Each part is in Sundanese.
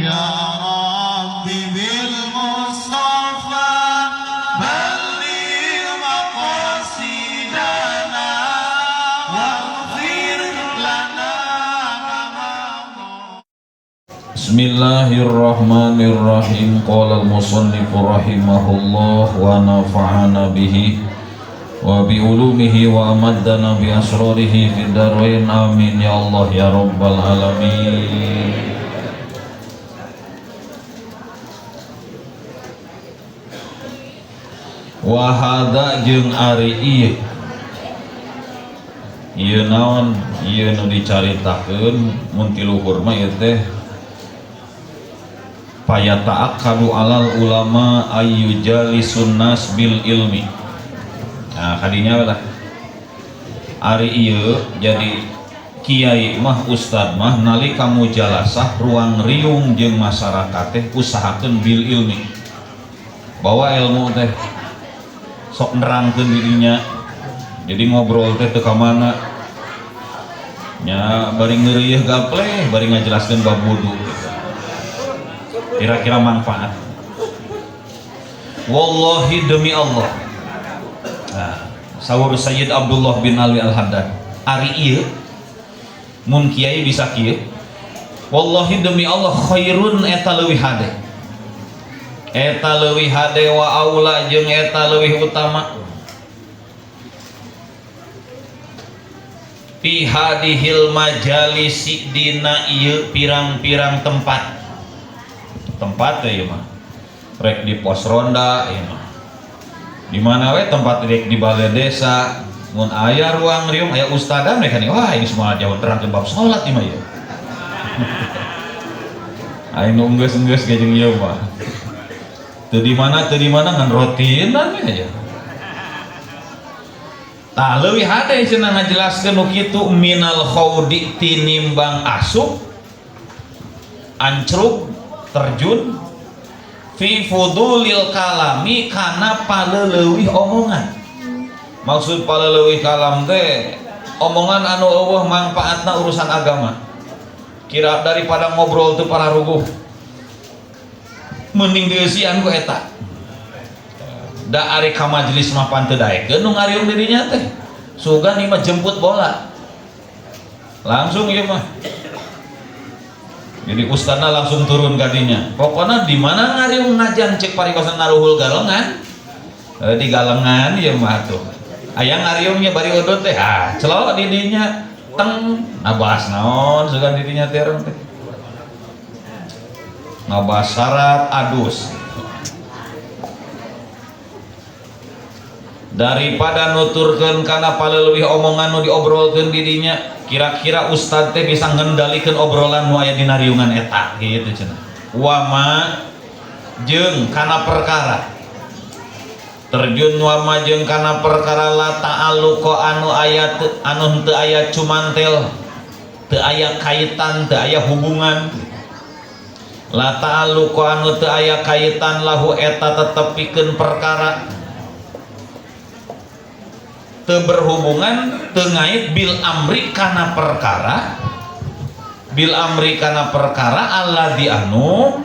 Ya Rabbi bil Mustafa balligh maqasidana waghfir lana ma. Bismillahirrahmanirrahim. Qala al-musannif rahimahullah wa nafa'ana bihi wa bi ulumihi wa amaddana bi asrarihi fid dharain. Amin ya Allah ya rabbal alamin. Wa hadza jeung ari ieu ieu naon ieu nu dicaritakeun mun ti luhur mah ieu teh payata'akkadu alal ulama ayyujalisun nas bil ilmi. Nah, kadinya lah ari ieu jadi kiai mah ustad mah nalika mujalasah ruang riung jeung masyarakat teh usahakeun bil ilmi, bawa ilmu teh sok nerangkeun dirinya. Jadi ngobrol teh teu ka mana nya, bari ngeureuyeuh gapleh bari ngajelaskeun bab wudu kira-kira manfaat. Wallahi demi Allah. Nah, sahur Sayyid Abdullah bin Alwi Al-Haddad, ari ieu mun kiai bisa kieu, wallahi demi Allah khairun eta leuwih hade, eta leuwih hade wa aula jeung eta leuwih utama fi hadihil majalisi dina ieu pirang-pirang tempat. Tempat teh ieu mah rek di pos ronda ieu mah di mana we tempat rek di balai desa mun aya ruang riung aya ustadan mereka nih, wah ini semua jauh terang bab salat ieu mah ieu. Aing nu enggeus-enggeus ge jeung ieu mah teu di mana teu di mana ngan rotinan we aja. Tah leuwih hade cenah ngajelaskeun nu kitu minal khaudi tinimbang asup ancrub terjun fi fudulil kalami kana paleleuwih omongan. Maksud paleleuwih kalam teh omongan anu eueuh mangfaatna urusan agama. Kira daripada ngobrol teu pararuguh mending dieusian ku eta. Da ari ka majelis mah pan teu daekeun nu ngariung dirinya teh. Sugan ieu mah jemput bola. Langsung ieu mah. Jadi ustadna langsung turun kadinya. Pokoknya di mana ngariung ngajan cek parikosan naruhul galengan. Di galengan ieu mah tuh. Aya ngariungnya bari udut teh, ah celok di dinya teng ngabahas naon sugan di dinya teh orang teh. Ngabahas syarat adus. Daripada nuturkeun kana paleleuwih omongan nu diobrolkeun di dinya, kira-kira ustad teh bisa ngendalikeun obrolan nu aya dina riungan eta gitu cenah. Wama jeung kana perkara terjun wama jeung kana perkara la ta'alluqa anu aya anu henteu aya cumantel, teu aya kaitan, teu aya hubungan. La ta'alluqa anu teu aya kaitan lahu eta tetepikeun perkara teu berhubungan teu ngait bil amri kana perkara, bil amri kana perkara alladzi anu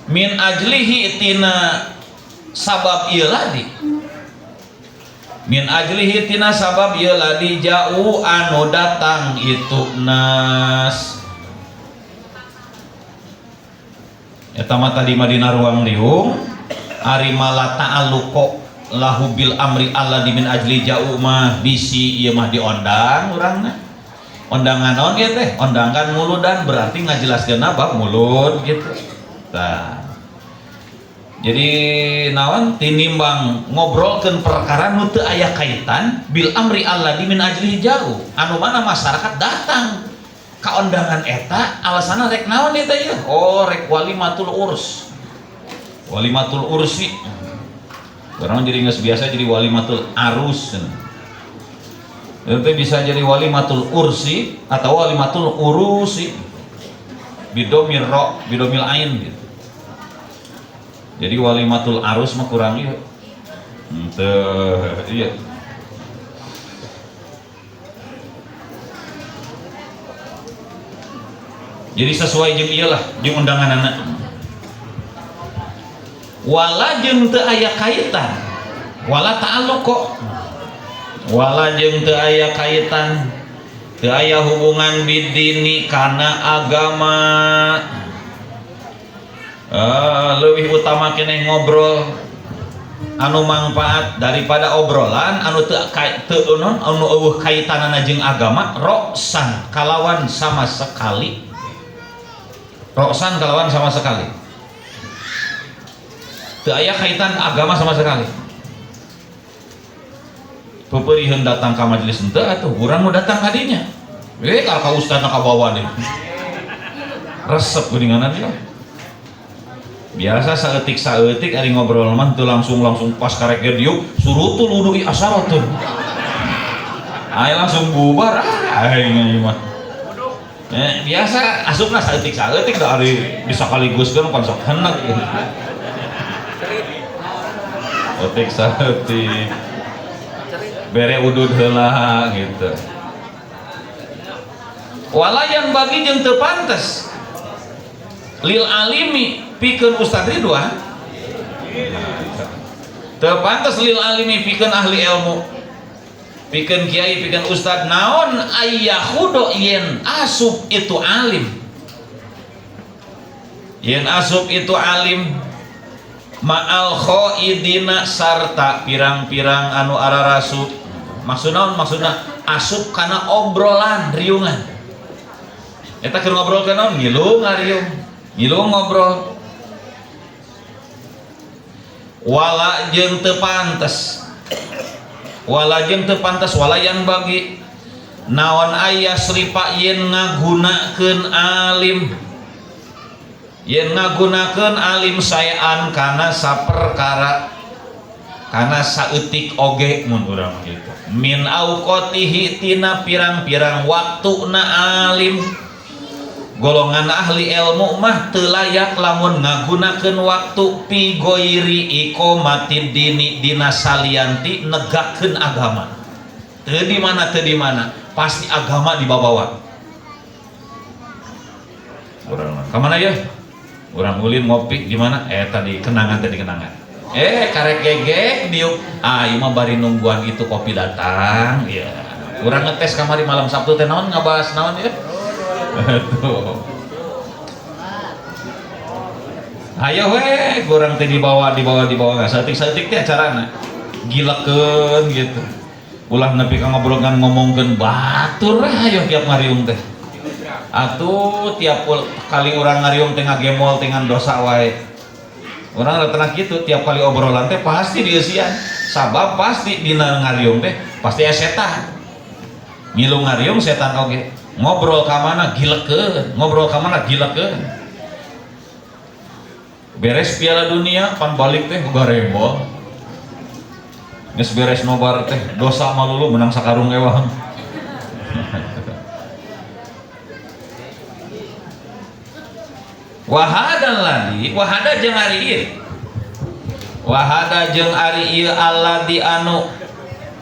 min ajlihi tina sabab ieu ladi, min ajlihi tina sabab ieu ladi jauh anu datang itu nas. Eta mah tadi mah dina ruang riung ari mala ta'alluqa lahu bil amri alladzi min ajli jauh mah bisi ieu mah diondang urangna. Ondangan naon ieu teh? Ondangan muludan berarti ngajelaskeun bab mulud gitu. Tah. Jadi naon tinimbang ngobrolkeun perkara nu teu aya kaitan bil amri alladzi min ajli jauh. Anu mana masyarakat datang ka ondangan eta alasanna rek naon ieu teh ieu? Oh rek walimatul urs. Walimatul ursi. Orang jadi nggak biasa jadi walimatul arus. Itu bisa jadi walimatul ursi atau walimatul urusi. Bidomil ro, bidomil ain gitu. Jadi walimatul arus mah kurang ieu. Henteu iya. Jadi sesuai jeung ieu lah, jeung undanganana. Wala jeung teu aya kaitan, wala ta'alluq kok. Wala jeung teu aya kaitan, teu aya hubungan bidini kana agama. Leuwih utama keneh ngobrol anu mangfaat daripada obrolan anu teu teu non anu eueuh kaitanana jeung agama roksan kalawan sama sekali. Roksan kalawan sama sekali. Teu aya kaitan agama sama sekali. Peupeuriheun datang ka majelis henteu atuh urang nu datang ka dinya. Ka ustadna kabawa deh. Resep geuninganan ieu. Biasa saeutik-saeutik ari ngobrol mah teu langsung pas karek ge diuk surutul wudu'i asaratun. Aya langsung bubar aing ieu mah. Biasa asupna saeutik-saeutik da ari bisa kaliguskeun pan sok henek. Eutik saeutik. Bere udud heula gitu. Walayan bagi jeung teu pantes lil alimi pikeun Ustaz Ridwan. Teu pantes lil alimi pikeun ahli ilmu, pikeun kiai, pikeun ustad naon ayyahudo yen asup itu alim. Yen asup itu alim ma'al khaidina sarta pirang-pirang anu ararasup. Maksudna naon? Maksudna asup kana obrolan riungan. Eta keur ngobrol ke naon? Ngilu ngariung, ngilu ngobrol. Wala jeung teu pantes. Wala jeung teu pantes walayan bagi naon aya sripa yen ngagunakeun alim. Yen ngagunakeun alim saean kana saperkara kana saeutik oge mun urang kitu. Min auqatihi tina pirang-pirang waktuna alim. Golongan ahli ilmu mah teu layak lamun ngagunakeun waktu pi goiri iqomatid dini dina salianti negakeun agama. Teu di mana teu di mana pasti agama dibawa. Urang ka mana ya? Urang ulin ngopi di mana? Tadi kenangan tadi kenangan. Karek gegek diuk. Ah, ieu mah bari nungguan itu kopi datang. Ya. Urang ngetes kamari malam Sabtu teh naon ngabahas naon ya? Tuh. Ayo we, kurang teh dibawa nggak saeutik-saeutik teh acarana. Gilekeun gitu. Ulah nepi ka ngobrol kan ngomongkeun batur ayo tiap ngariung teh. Atuh tiap kali urang ngariung teh ngagemol dengan dosa wae. Urang rata kitu tiap kali obrolan teh pasti dieusian. Sabab pasti dina ngariung teh pasti aya setan. Ngilu ngariung setan oge. Ngobrol ka mana gilekeun, ngobrol ka mana gilekeun. Beres Piala Dunia pan balik teh garembol. Geus beres nobar teh dosa malulu menang sakarung ewang. Wahada lagi, wahada jeung ari ieu. Wahada jeung ari ieu alladzi anu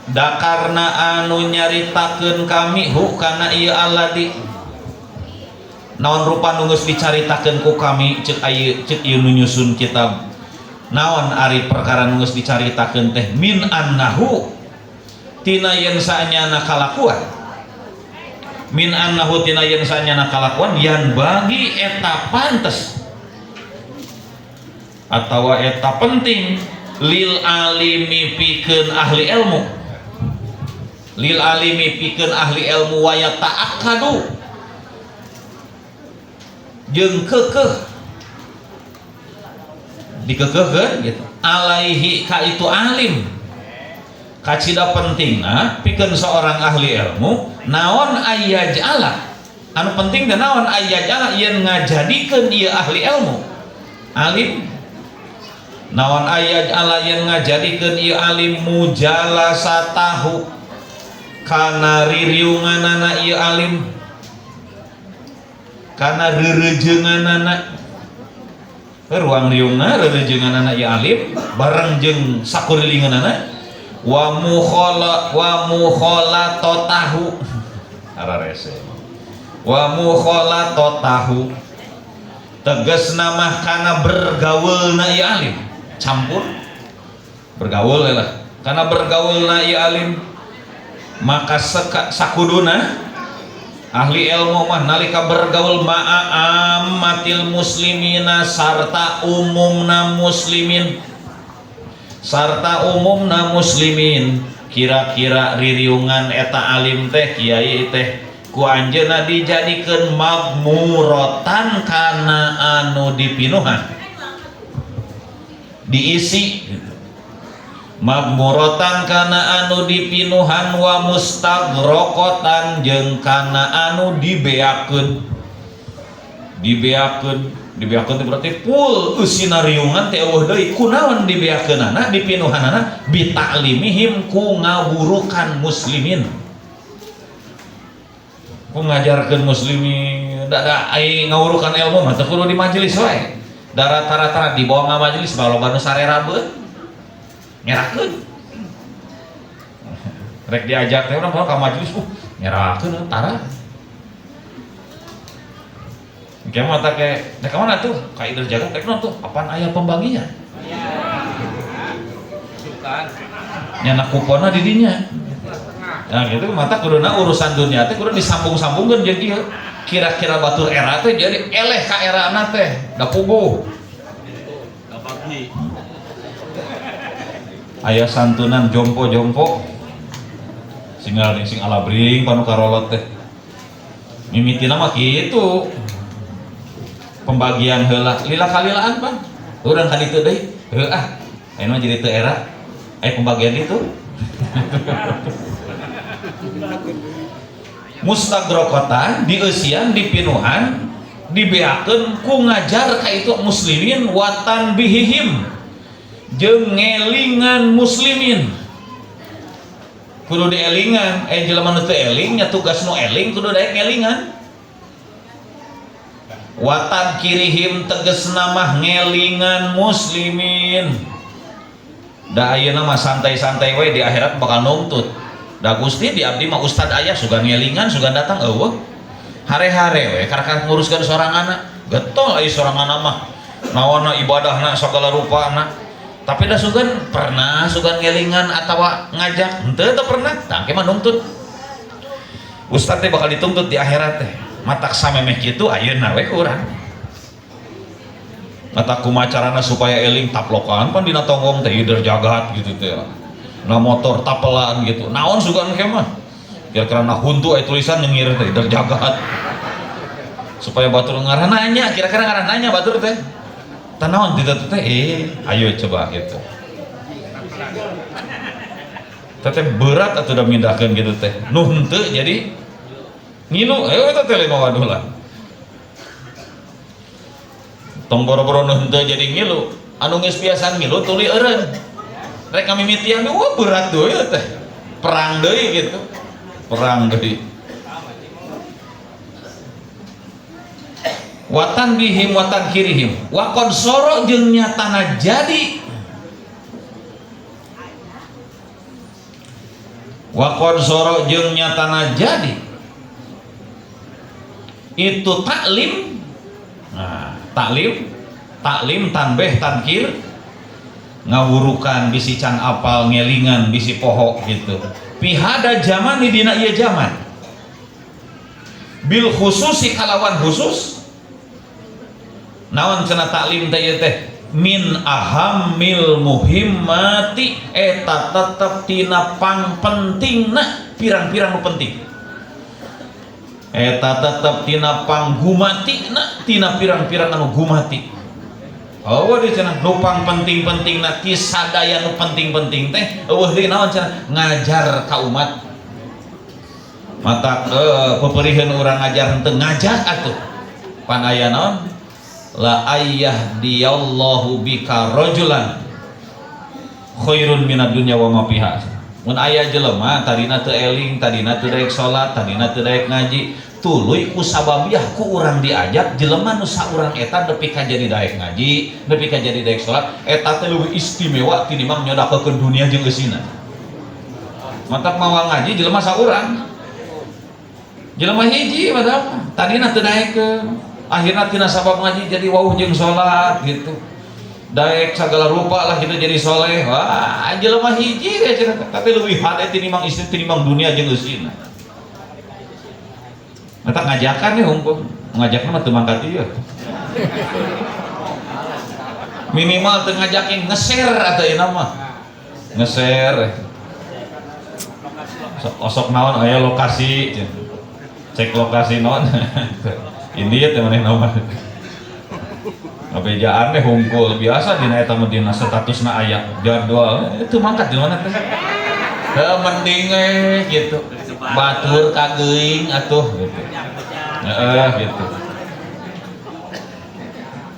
dakarna anu nyaritakeun kami hu kana ieu alladzi. Naon rupa nu geus dicaritakeun ku kami ceuk ieu ceuk ieu nu nyusun kitab. Naon ari perkara nu geus dicaritakeun teh min annahu tina yen saenyana kalakuan. Min annahu tina yen saenyana kalakuan yan bagi eta pantes atawa eta penting lil alimi pikeun ahli ilmu. Lil alimi pikeun ahli ilmu waya ta'akkadu jeung keukeuh dikeukeuhkeun gitu alaihi ka itu alim. Kacida pentingna pikeun seorang ahli ilmu naon ayyaj'ala anu penting teh naon ayyaj'ala yen ngajadikeun ieu ahli ilmu alim naon ayyaj'ala yen ngajadikeun ieu alim mujalasatahu kana ririunganana ieu alim kana reurejeunganana ruang riungna reurejeunganana ieu alim bareng jeung sakurilinganana wa mukhalatatahu ararese Wa mukhalatatahu tegasna mah kana bergaulna ieu alim, campur bergaul lah, kana bergaulna ieu alim maka sakuduna ahli ilmu mah nalika bergaul ma'a ammatil muslimina sarta umumna muslimin, sarta umumna muslimin, kira-kira ririungan eta alim teh kiai teh ku anjeunna dijadikeun magmurotan kana anu dipinuhan, diisi gitu. Magmurotan kana anu dipinuhan wa mustagrokotan jeung kana anu dibeakeun, dibeakeun, dibeakeun teh berarti full eusina riungan teh eueuh deui. Kunaon dibeakeunana dipinuhanana? Bita'limihim ku ngawurukan muslimin, ku ngajarkeun muslimin. Da da ai ngawurukan ilmu mah teu kudu di majelis wae, da rata-rata dibawa ka majelis loba nu sarerabeun ngerakeun. Rek diajak teh urang ka majelis, ngerakeun tara. Engke mah teh rek ka mana tuh? Ka Idul Jagat rek naon tuh? Apaan aya pembagian? Nyana kuponna di dinya. Nah gitu mata kuduna urusan dunia teh kudu disambung-sambungkeun jeung ieu. Kira-kira batur era teh jadi eleh ka erana teh, da puguh. Aya santunan jompo-jompo sing sing alabring panu karolot teh. Mimitina mah kitu. Pembagian heula lila kalilaan pan. Urang ka ditu deui. Heuh ah. Ayeuna mah jadi teu era. Aya pembagian itu. Mustagrokotan dieusian dipinuhan dibeakeun ku ngajar ka itu muslimin watan bihihim jeung ngelingan muslimin. Kudu dielingan, jelema nu teu eling nya tugas nu eling kudu daek ngelingan. Watan kirihim tegasna mah ngelingan muslimin. Da ayeuna mah santai-santai we di akhirat bakal nuntut. Da Gusti di abdi mah ustad aya sugan ngelingan sugan datang eueuh. Hare-hare we karek nguruskeun soranganna. Getol aya soranganna mah. Naonna ibadahna sagala rupana. Tapi da sugan pernah sugan ngelingan atawa ngajak henteu teu pernah. Tah engke mah nuntut. Ustad teh bakal dituntut di akhirat teh. Matak samemeh kitu ayeuna we ku urang. Matak kumaha carana supaya eling taplokan pan dina tonggong teh ider jagat gitu teh. Na motor tapelan gitu. Naon sugan engke mah? Kira-kira na huntu aya tulisan nyengir teh ider jagat. Supaya batur ngarah nanya, kira-kira ngarah nanya batur teh. Tah naon ditu teh? Ayo coba gitu. Teh berat atuh da mindahkeun gitu teh. Nu henteu jadi ngilu, eta teh lima waduh lah. Tong boro-boro nu henteu jadi ngilu, anu geus biasa ngilu tuluy eureun. Rek ngamimitian wah berat deui teh. Perang deui gitu. Perang deui. Watan bihim watan kirihim. Wa qad soro jeung nyatana jadi. Wa qad soro jeung nyatana jadi. Itu taklim. Nah, taklim, taklim tanbeh tankir ngawurukan bisi can apal ngelingan bisi poho gitu. Pihada zaman di dina ieu zaman. Bil khususi kalawan khusus. Naon cenah taklim teh ieu teh min ahammil muhimmati eta tetep tina pangpentingna pirang-pirang nu penting. Eta tetep tina panggumatina tina pirang-pirang anu gumati. Oh deui cenah nu pangpenting-pentingna ti sadaya nu penting-penting teh eueuh deui naon cenah ngajar ka umat. Matak peperiheun urang ngajar henteu ngajak atuh. Pan aya naon? La ayyah diyallahu bika rajulan khairun minad dunya wa ma fiha. Mun aya jelema tadina teu eling, tadina teu daek salat, tadina teu daek ngaji, tuluy ku sababiah ku urang diajak jelema nu saurang eta nepi ka jadi daek ngaji, nepi ka jadi daek salat, eta teh leuwih istimewa tinimbang nyodakeun dunia jeung eusina. Matak mawa ngaji jelema saurang. Jelema hiji padahal. Tadina teu daekeun, akhirna tina sabab ngaji jadi wauh jeung salat gitu. Daek segala rupa lah gitu jadi soleh. Wah, jelema hiji we cenah, tapi leuwih hade tinimbang istri, tinimbang dunia jeung eusina. Mata ngajakan nih hukum, ngajakna mah teu mangkat ieu. Minimal teu ngajakin nge-share atuh ieu mah. Nge-share. Osok naon aya lokasi, cek lokasi naon. Ini ya teh maneh naon. Ngabejaan teh hungkul biasa dina eta mah dina statusna aya jadwal itu mangkat di mana teh. Heuh mending we gitu. Batur kageuing atuh gitu. Heeh gitu.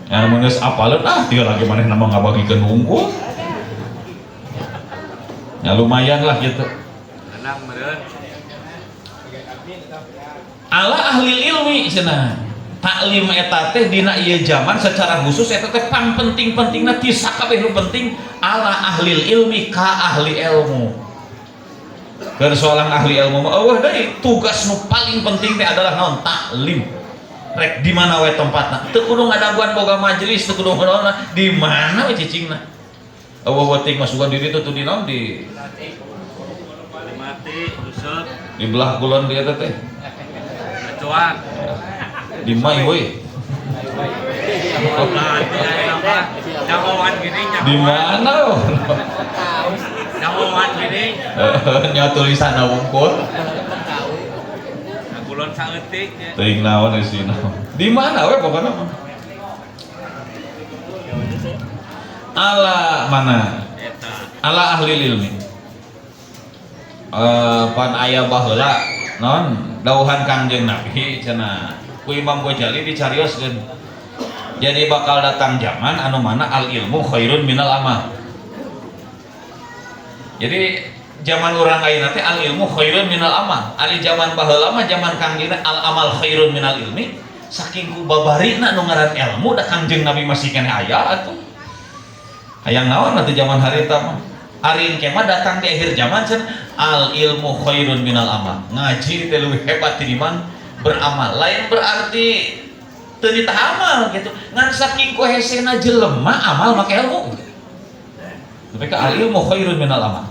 Yang mun geus apaleun ah dia lagi maneh nama ngabagikeun hungkul. Ya lumayan lah gitu. Ala ahli ilmi cenah. Taklim eta teh dina ieu zaman secara khusus eta teh pang penting-pentingna ti sakabeh nu penting ala ahli ilmi ka ahli ilmu. Keur soalan ahli ilmu mah eueuh deui tugas nu paling penting teh adalah naon taklim. Rek di mana we tempatna? Teu kudu ngadaguan boga majelis, teu kudu naon di mana we cicingna. Eueuh weuting masukan di ditu tuh di naon di Mati, usut, di belah kulon dia teh. Kecuan. Di mai we. Nyahoan gini, Di mana? Nyahoan gini. Nya tulisan wungkul. Kulon saeutik nya. Teuing naon eusina. Di mana we pokona mah? Ala mana? Eta. Ala ahli ilmi. Pan aya baheula non dauhan Kangjeng Nabi cenah ku Imam Ghazali dicarioskeun. Jadi bakal datang zaman anu mana al ilmu khairun minal amal. Jadi zaman urang ayeuna teh al ilmu khairun minal amal. Ari zaman baheula mah zaman Kangjeng al amal khairun minal ilmi. Saking ku babarina nu ngaran ilmu da Kangjeng Nabi masih keneh aya atuh. Hayang naon atuh zaman harita mah. Ari engke mah datang di akhir zaman cenah al ilmu khairun minal amal. Ngaji teh leuwih hebat tinimbang beramal. Lain berarti teu ditahamal gitu. Ngan saking ku hesena jelema amal make ilmu. Tapi ka al ilmu khairun minal amal.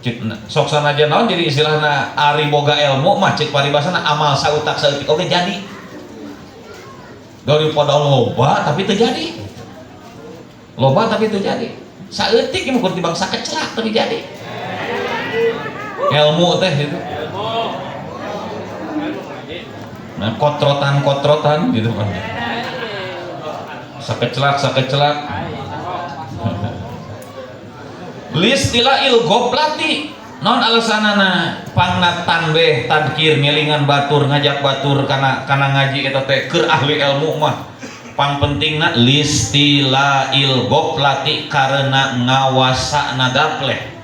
Cik, sok sanajan naon jadi istilahna ari boga ilmu mah cek paribasana amal sautak saeutik oge jadi. Daripada loba tapi teu jadi. Loba tapi teu jadi. Saeutik mah kur tibang sakeclak tapi jadi. Ilmu teh gitu. Nah, kotrotan-kotrotan gitu kan. Sakeclak-sakeclak. Listilail goplati non alasanana pangna tanbeh tadkir ngelingan batur ngajak batur kana kana ngaji eta teh keur ahli ilmu mah pang pentingna listilail goplati karena ngawasana gapleh.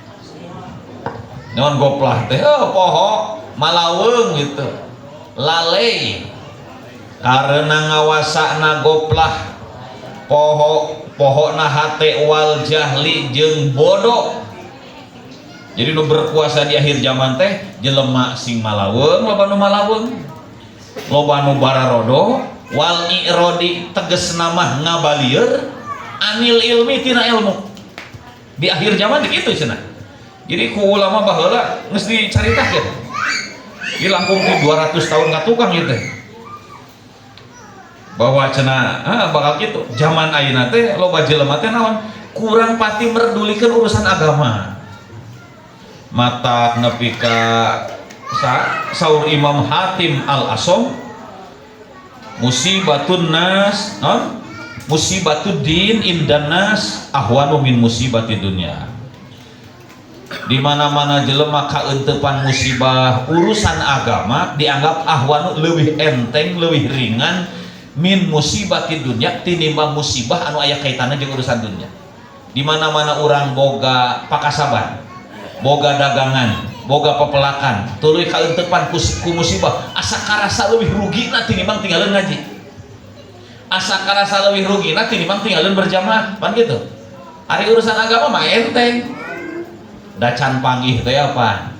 Non goplah teh oh, poho malaweung gitu lalai karena ngawasana goplah poho pohona hate wal jahli jeung bodoh. Jadi nu berkuasa di akhir zaman teh jelema sing malaweung, loba nu malaweung, loba nu bararodo, wal i'rodi tegesna mah ngabalieur anil ilmi tina ilmu. Di akhir zaman teh kitu cenah. Jadi ku ulama baheula geus dicaritakeun. Ieu langkung ti 200 tahun ka tukang ieu teh. Bahwa cenah bakal gitu zaman ayeuna teh loba jelema teh naon kurang pati merdulikeun urusan agama. Mata nepi ka saur Imam Hatim Al-Asom musibatun nas non musibatud din indan nas ahwanu min musibati dunya. Di mana-mana jelema kaeunteupan musibah urusan agama dianggap ahwanu leuwih enteng leuwih ringan min musibati dunya tinimbang musibah anu aya kaitanna jeung urusan dunya. Di mana-mana urang boga pakasaban, boga dagangan, boga pepelakan, tuluy kaeuntepan ku musibah, asa karasa leuwih rugina tinimbang tinggalin ngaji. Asa karasa leuwih rugina tinimbang tinggalin berjamaah, pan gitu. Ari urusan agama mah enteng. Da can panggih teh apa?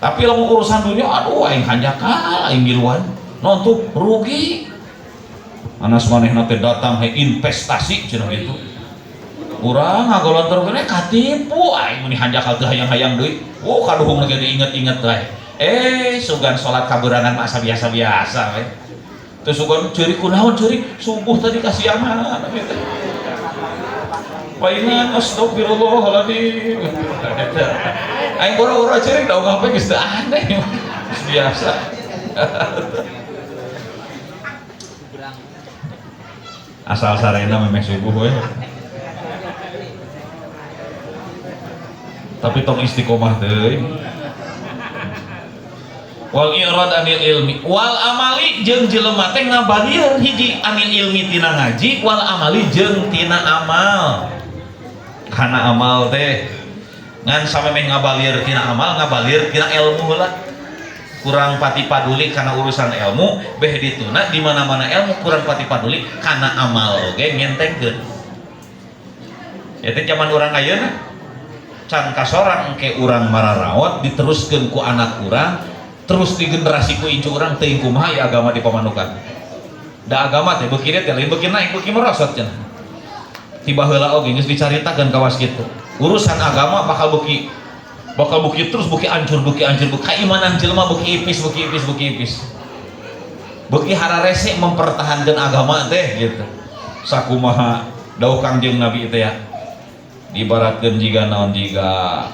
Tapi lamun urusan dunia aduh aing hanjakal aing miluan. Naon tuh rugi. Anas manehna teh datang he investasi cenah gitu. Urang ngagolontor geuning katipu aing meni hanjakal teu hayang-hayang deui. Oh kaduhung ge diinget-inget wae. Sugan salat kaberangan mah asa biasa-biasa we. Teu sugan ceurik kunaon ceurik subuh tadi kasiangan gitu. Paingan astagfirullahaladzim. Aing boro-boro ceurik da unggal geus teu aneh. Geus biasa. Asal sarena memeh subuh we. Tapi tong istiqomah teuing. Wal i'rad anil ilmi wal amali jeung jelema teh ngabalieur hiji anil ilmi tina ngaji wal amali jeung tina amal. Kana amal teh ngan samemeh ngabalieur tina amal ngabalieur tina ilmu heula. Kurang pati paduli kana urusan ilmu beh dituna di mana-mana ilmu kurang pati paduli kana amal oge ngentengkeun. Eta zaman urang ayeuna can kasorang ke urang mararaot diteruskeun ku anak urang terus di generasi ku incu urang teuing kumaha ieu agama di pamanukan. Da agama teh beuki dieu teh lain beuki naik beuki merosot cenah. Tiba heula oge geus dicaritakeun kawas kitu. Urusan agama bakal beuki terus beuki hancur beuki hancur beuki kaimanan jelema beuki ipis beuki ipis beuki ipis. Beuki hararese mempertahankan agama teh gitu. Sakumaha dawuh Kangjeng Nabi teh ya. Diibaratkeun jiga naon jiga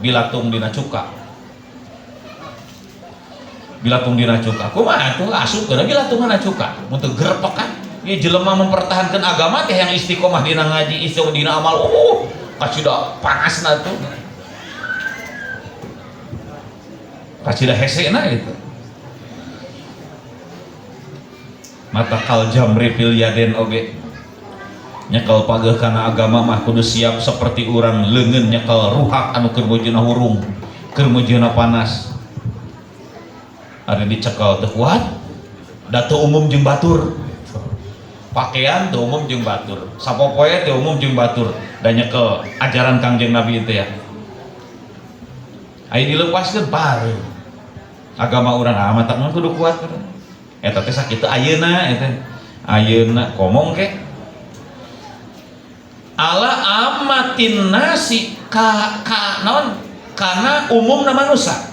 bilatung dina cuka. Bilatung dina cuka kumaha atuh asup geura bilatungan cuka mun teu gerepekan ieu jelema mempertahankan agama teh yang istiqomah dina ngaji istiqomah dina amal kacida panasna tuh kacida hesena gitu mata kal jamri fil yaden oge nyekel pageuh kana agama mah kudu siap seperti urang leungeun nyekel ruhak anu keur mujuna hurung keur mujuna panas. Ada dicekel teu kuat da teu umum jeung batur pakaian teu umum jeung batur sapopoe teu umum jeung batur da nyekel ajaran Kangjeng Nabi itu ya aya dilepaskeun baru agama urang ah matak mah kudu kuat eta teh sakitu ayeuna eta ayeuna komong ke ala amatin nasi ka ka naon kana umumna manusia.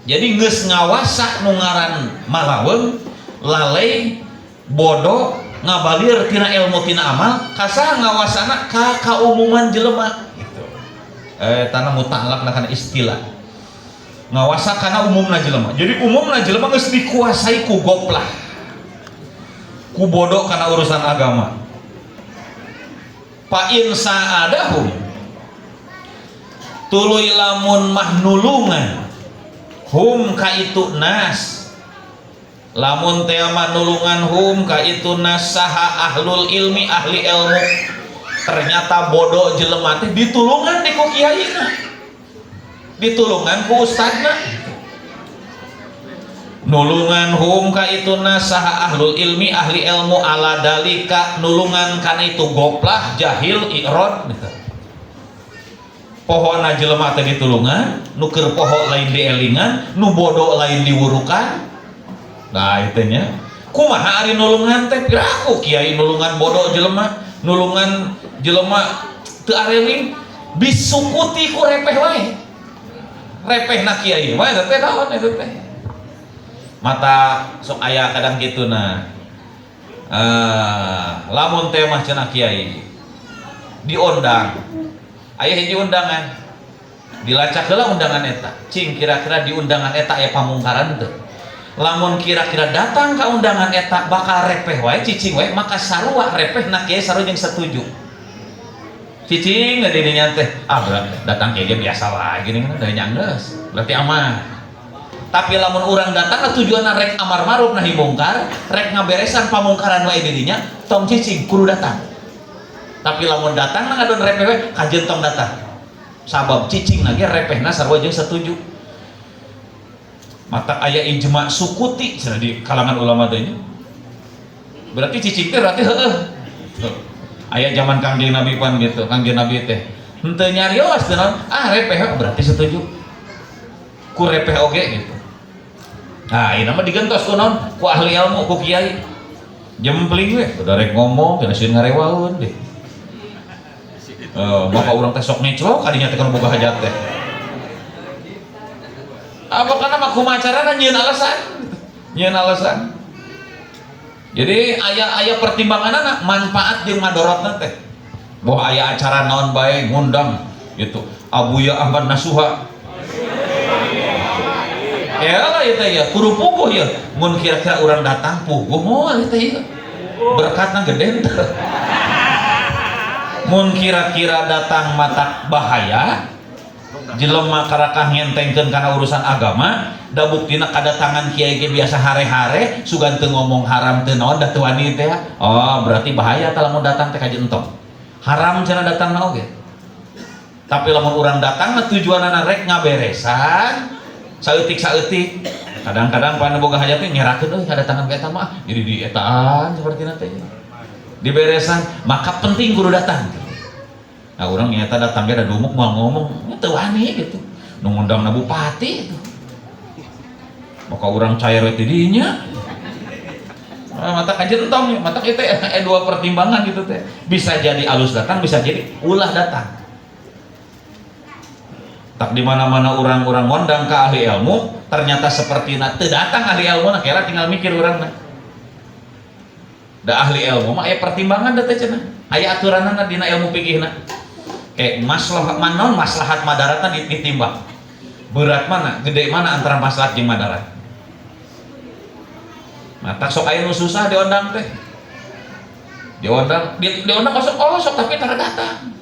Jadi geus ngawasa nu ngaran malaweung, lalai, bodoh, ngabalir tina ilmu tina amal, kasaha ngawasana ka kaumuman jelema gitu. Tanah muta'alaq kana istilah. Ngawasa kana umumna jelema. Jadi umumna jelema geus dikuasai ku goplah. Ku bodoh kana urusan agama. Fa in sa'adahum tuluy lamun mah nulungan hum ka itu nas lamun teh nulungan hum ka itu nas saha ahlul ilmi ahli ilmu ternyata bodoh jelema teh ditulungan di ku kiaina ditulungan ku ustadna nulungan hum ka itu nas saha ahlul ilmi ahli ilmu ala dalika nulungan kana itu goplah jahil i'rad gitu. Pohona jelema teh ditulungan, nu keur poho lain dielingan, nu bodoh lain diwurukan. Nah itu nya. Kumaha ari nulungan teh? Piraku kiai nulungan bodoh jelema, nulungan jelema teu areling bisukuti ku repeh wae. Repehna kiai wae teh naon eta teh. Mata sok aya kadang kitu nah. Lamun teh mah cenah kiai diondang. Aya hiji undangan dilacak heula undangan eta cing kira-kira di undangan eta aya pamungkaran teu lamun kira-kira datang ka undangan eta bakal repeh wae cicing wae maka sarua repehna kiai sarua jeung setuju cicing didinya teh ah datang kiai ge biasa wae gini kan dari nyanggeus berarti aman. Tapi lamun urang datang tujuanna rek amar ma'ruf nahi mungkar rek ngaberesan pamungkaran wae didinya tong cicing kudu datang. Tapi lamun datang na ngadon repeh we kajeun tong datang. Sabab cicing lagi repehna sarua jeung setuju. Mata aya ijma sukuti cenah di kalangan ulama teh nya. Berarti cicing teh berarti heueuh. Aya zaman Kangjeng Nabi pan gitu, Kangjeng Nabi teh Henteu nyarios teu naon, ah repeh berarti setuju. Ku repeh oge gitu. Nah, ini mah digentos ku naon? Ku ahli ilmu, ku kiai. Jempling we, udah rek ngomong, kena sieun ngarewaeun deh. Maka urang teh sok ngeclok kadinya teh kana boga hajat teh. Apa karena mah kumaha carana nyieun alasan? Nyieun alasan. Jadi aya-aya pertimbanganana manfaat jeung madorotna teh. Boh aya acara naon bae ngundang gitu. Abuya Ahmad Nasuha. Ya lah ieu teh ya, kudu puguh ya. Mun kira-kira urang datang puguh moal ieu teh ieu. Berkatna gede teh. Mun kira-kira datang matak bahaya, jelema karakah ngentengkeun kana urusan agama, da buktina kadatangan kiai ge biasa hare-hare, sugan teu ngomong haram teu naon da teu wani teh. Oh, berarti bahaya tah lamun datang teh kajeun entong. Haram cenah datangna oge. Tapi lamun urang datang mah tujuanana rek ngaberesan saeutik-saeutik. Kadang-kadang pan boga hajat teh ngerakeun euy kadatangan ka eta mah jadi dietaan sapertina teh. Diberesan, maka penting kudu datang. Nah, urang nyata datang ge da dumuk moal ngomong, teu wani gitu. Nu ngundangna bupati itu. Maka urang cair we ti dinya. Nah, mata kajeun entong, mata kita dua pertimbangan gitu teh. Bisa jadi alus datang, bisa jadi ulah datang. Tak di mana-mana orang-orang ngondang ke ahli ilmu, ternyata seperti na teu datang ahli ilmu nah kira tinggal mikir urang na. Da ahli ilmu mah aya pertimbangan da teh cenah. Aya aturanana dina ilmu fikihna. Kayak maslahat manon maslahat madaratna ditimbang. Berat mana, gede mana antara maslahat jeung madarat. Nah, tak sok aya nu susah diondang teh. Diondang, diondang kosong, oh sok tapi tara datang.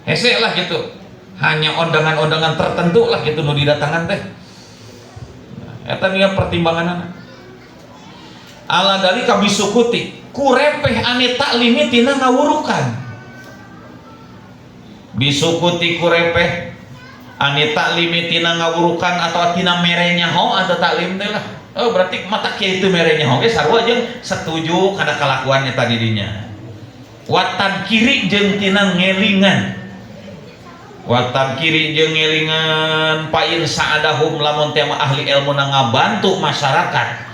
Hese lah gitu. Hanya ondangan-ondangan tertentu lah gitu nu didatangan teh. Nah, eta nia pertimbanganana. Ala dalika bisukuti kurepeh ane taklimi tina ngawurukan. Bisukuti kurepeh ane taklimi tina ngawurukan atau tina mere nyaho atau taklim teh lah. Oh berarti mata kieu itu mere nyaho ge sarua jeung setuju kana kalakuannya tadi dinya. Watan kiri jeung tina ngelingan. Watan kiri jeung ngelingan pain saadahum lamun teh ahli ilmu na ngabantu masyarakat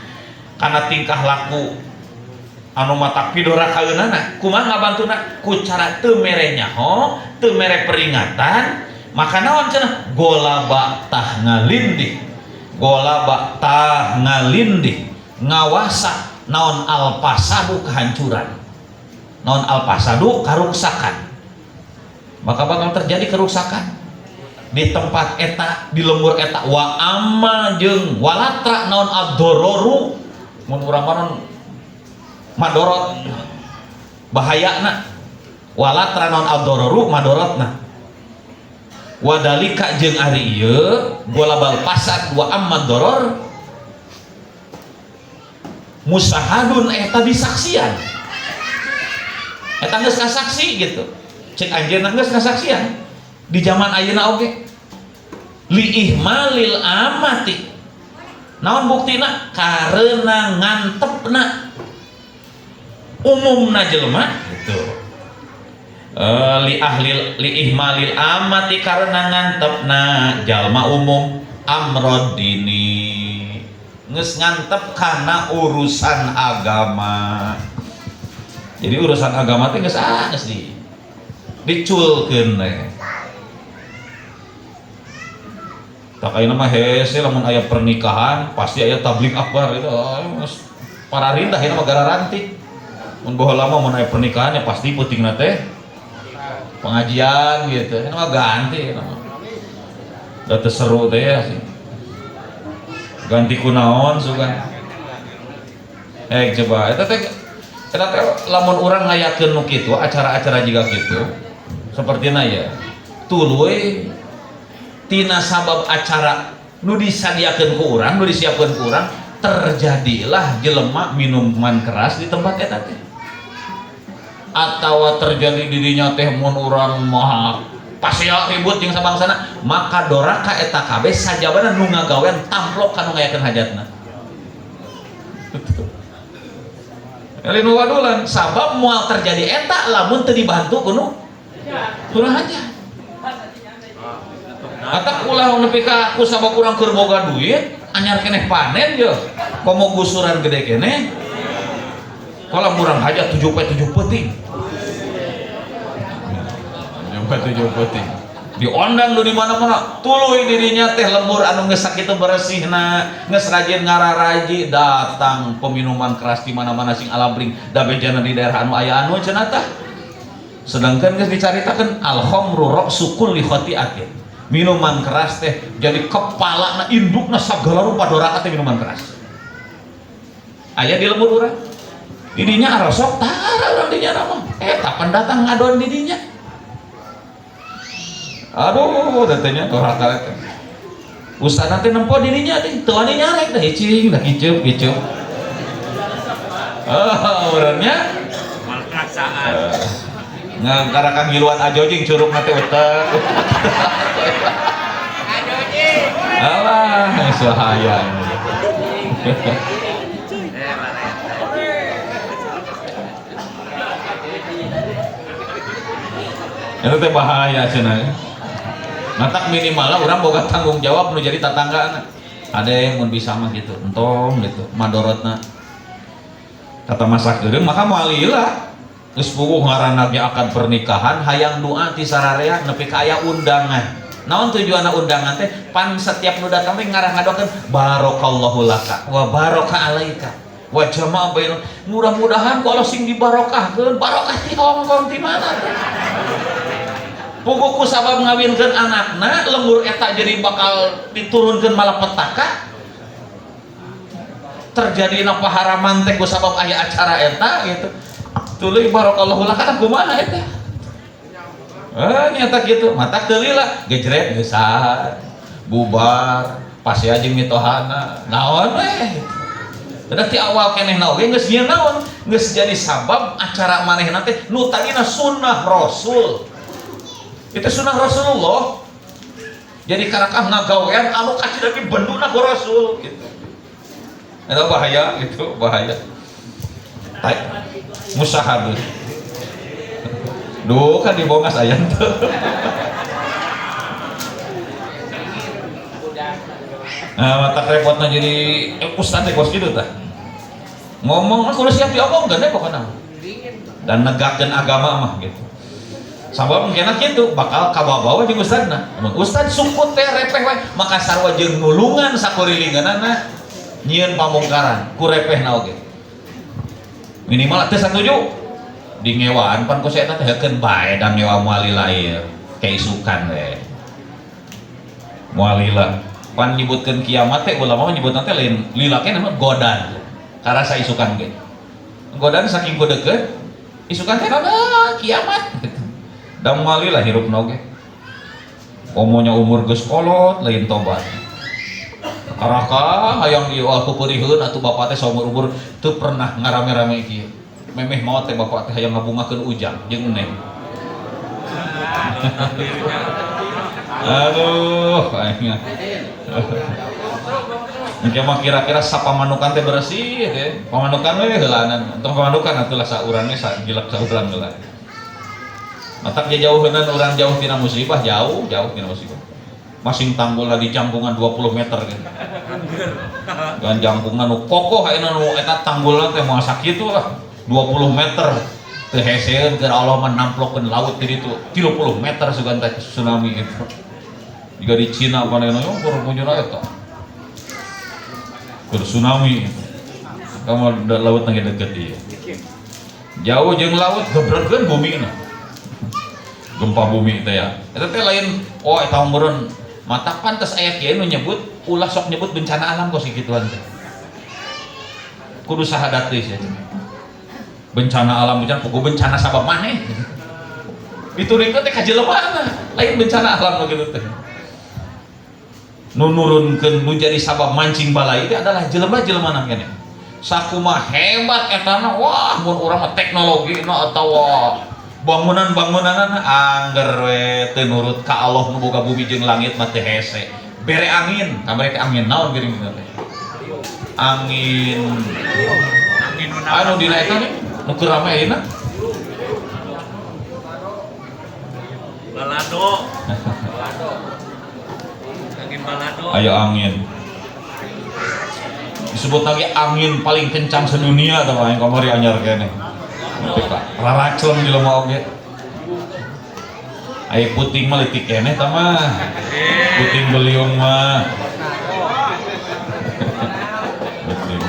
kana tingkah laku anu matak pidorakaeunana kumaha ngabantuna ku cara teu mere nyaho teu mere peringatan maka naon cenah golaba tah ngalindih golaba tah ngalindih ngawasa naon alfasadu kehancuran naon alfasadu karuksakan maka bakal terjadi kerusakan di tempat eta di lembur eta wa amma jeung walatra naon ad-dororu mun urang mah madorot bahayana walatra naon ad-dororu madorotna wadalika jeung ari ieu golabal fasad wa amma doror musahadun eta disaksian eta geus kasaksi gitu cek anjeunna geus kasaksian di zaman ayeuna oge li ihmalil amati naon buktina karena ngantepna umumna jelema gitu li ahli li ihmalil amati karena ngantepna jalma umum amrodini geus ngantep kana urusan agama. Jadi urusan agama teh geus geus di diculkeun teh. Tak ayeuna mah hese lamun aya pernikahan pasti aya tabligh akbar itu pararindah ieu mah garanti. Mun baheula mah mun aya pernikahan ya pasti peutingna teh pengajian gitu. Ini mah ganti ieu mah. Da teu seru teh ya sih. Ganti kunaon sugan. Coba eta teh eta teh lamun urang ngayakeun nu kitu acara-acara jiga kitu sapertina ya. Tuluy tina sabab acara nu disadiakeun ku urang, nu disiapkeun ku urang, terjadilah jelema minuman keras di tempat eta teh. Atawa terjadi dirinya teh mun urang mah pasea ribut jeung sabangsana, maka doraka eta kabeh sajabana nu ngagawean tamplok ka nu ngayakeun hajatna. Lain wadulan sabab moal terjadi eta lamun teu dibantu ku nu Kurang hajat. Atak ulah nepi ka ku sabab urang keur boga duit, anyar keneh panen ye. Komo gusuran gede keneh. Kalau murang hajat 7 poe 7 peuting. 7 poe 7 peuting. Diondang nu di mana-mana, tuluy dirinya teh lembur anu geus sakitu beresihna, geus rajin ngararaji, datang peminuman keras di mana-mana sing alabring, da bejana di daerah anu aya anu cenah tah. Sedangkan geus dicaritakeun al khamru ra'su kulli khati'atin. Minuman keras teh jadi kepalana indukna sagala rupa doraka teh minuman keras. Aya di lembur urang. Didinya arosok tara urang dinya mah. Eta pendatang ngadon didinya. Aduh, datanya doraka teh. Ustaz teh nempo dirinya teh, teu wani nyarek dah cicing, dah kicup, kicup. Oh, urangnya Malah perasaan. Ngangkarakan ngiluan ajojing curugna teh utek. Alah, bahaya. Itu teh bahaya cenah. Matak minimal lah urang boga tanggung jawab nu jadi tatanggaan. Ada yang mun bisa mah gitu, entong gitu, madorotna. Kata masak geureung maka moal lila. Geus puguh ngaranna ge akad pernikahan hayang doa ti sararea nepi ka aya undangan. Naon tujuanna undangan teh? Pan setiap nu datang teh ngarah ngadoakeun barakallahu laka wa baraka alaika wa jama'a bainal. Mudah-mudahan ku Allah sing dibarokahkeun, barokah ti Hongkong ti mana teh? Puguh ku sabab ngawinkeun anakna lembur eta jadi bakal diturunkeun malapetaka. Terjadi paharaman teh ku sabab aya acara eta gitu. Tuluy barakallahu laka kumaha eta? Nyata gitu, mata teu lila, gejret geusan, bubar, pasea jeung mitohana, naon we. Udah ti awal keneh na oge geus nyieun naon, geus jadi sabab acara manehna teh nu tadina sunnah Rasul. Itu sunnah Rasulullah. Jadi karakah ngagawean anu kacida ge benduna ku Rasul gitu. Eta bahaya gitu, bahaya. Musahadus. Duh kan dibongas aya teu. Nah, mata repotna jadi ustad teh kos kitu tah. Ngomong mah kudu siap diomongkeun we pokona. Dan negakkeun agama mah gitu. Sabab mungkin kitu bakal kabawa-bawa jeung ustadna. Mun ustad sukut teh repeh we, maka sarua jeung nulungan sakurilinganana nyieun pamungkaran ku repehna oge. Minimal teh satuju di ngewaan pan ku si eta teh heukeun bae da ngewa moal lila ieu keisukan we. Moal lila. Pan nyebutkeun kiamat teh ulama mah nyebutna teh lain lila keneh mah godan. Karasa isukan ge. Godan saking ku deukeut isukan teh naon kiamat. Da moal lila hirupna oge. Omonya umur geus kolot lain tobat. Karaka hayang ieu aku peuriheun atuh bapak teh saumur umur teu pernah ngarame-rame kieu. Memeh maot teh bapak teh hayang ngabungakeun ujang jeung neng. Aduh, aing. Engke mah kira-kira sapamanukan teh beresih teh. Pamanukan we heulaanan. Entong pamanukan atuh lah saurang ge sagilek saurang heula. Matak ge jauheunan urang jauh tina musibah, jauh, jauh tina musibah. Masing tanggulna di jangkungan 20 meter gitu. Dan jangkungan nu kokoh ayeuna nu eta tanggulna teh moal sakitu lah. 20 meter teu heseun keur Allah mah namplokeun laut di ditu 30 meter sugan teh tsunami itu. Jiga di Cina panena yo keur munjuna eta. Keur tsunami. Kamu laut nang deket ieu. Jauh jeung laut gebregeun bumi na. Gempa bumi teh ya. Eta teh lain oh eta meureun mata pantes aya kieu nu nyebut ulah sok nyebut bencana alam kos kikituan teh. Kudu sahadat deui sia. Bencana alam bencana puguh bencana sabab maneh. Diturunkeun teh ka jelema lain bencana alam nu kitu teh. Nu nurunkeun nu jadi sabab mancing balai teh adalah jelema-jelema na keneh. Sakumaha hebat eta mah wah mun urang mah teknologina atawa bangunan-bangunanana angger we teu nurut ka Allah nu boga bumi jeung langit mah teu hese. Bere angin, kamari teh angin naon geuning teh? Angin anu dina eta nih nu keur rame ayeuna. Balado. Ayo angin. Disebut lagi angin paling kencang sedunia tah yang kamari anyar keneh. Nepi ka raracleng jelema oge. Aya puting mah leutik keneh tah mah. Puting beliung mah. Puting.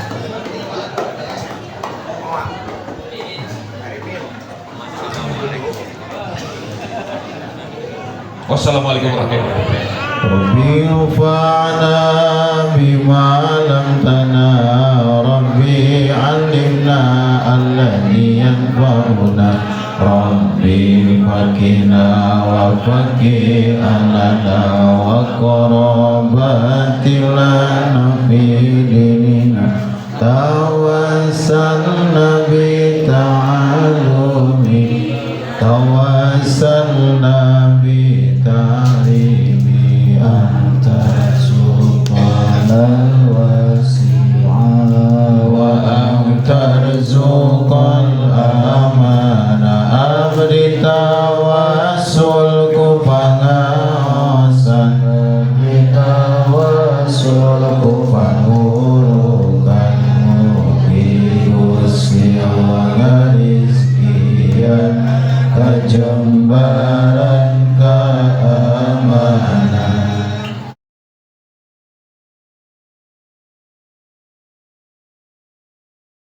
Wassalamualaikum warahmatullahi wabarakatuh. ربي انفعنا بما علمتنا ربي علمنا الذي ينفعنا ربي فقنا وفقي أهلنا وقرابات لنا في ديننا.